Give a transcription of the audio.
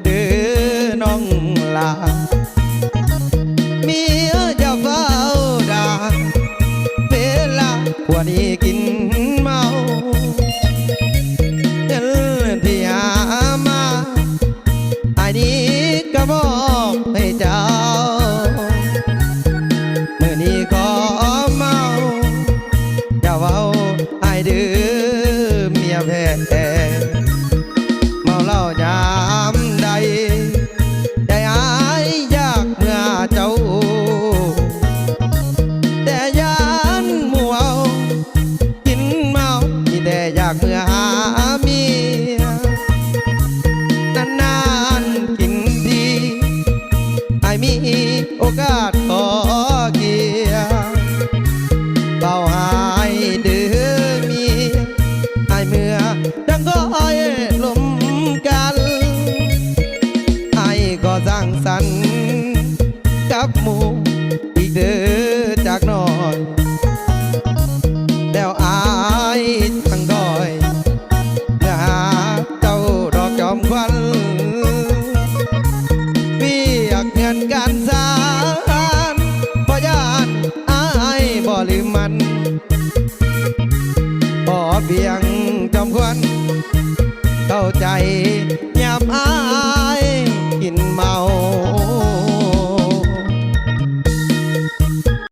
ເດີນ້ອງຫຼ້າ ເມຍຢ່າຟ້າວດ່າ ເວລາຜົວໜີກິນເມົາ ເງິນທີ່ຫາມາ ອ້າຍນີ້ກໍມອບໃຫ້ເຈົ້າ ມື້ນີ້ຂໍເມົາ ຢ່າເວົ້າອ້າຍເດີເມຍແພ້ ເມົາເຫຼົ້າຍາມໃດ ໃຈອ້າຍຢາກເມືອເຈົ້າ ແຕ່ຢ້ານໝູ່ເອົາ ກິນເມົາມີແຕ່ຢາກເມືອຫາເມຍ ນານໆກິນທີ ອ້າຍມີໂອກາດຂໍເກຍ ເວົ້າອ້າຍເດີເມຍ ອ້າຍເມືອດັ່ງກ້ອຍລົມກັນ ອ້າຍກໍສັງສັນກັບໝູ່ ອີກເດີຈັກໜ້ອຍ ແລ້ວອ້າຍຈັ່ງຄ່ອຍ ເມືອຫາເຈົ້າດອກຈອມຂວັນ ວຽກເຮືອນການຊານ ບໍ່ຢ້ານອ້າຍບໍ່ລືມມັນ ຂໍພຽງຈອມຂວັນ ເຂົ້າໃຈຍາມອ້າຍ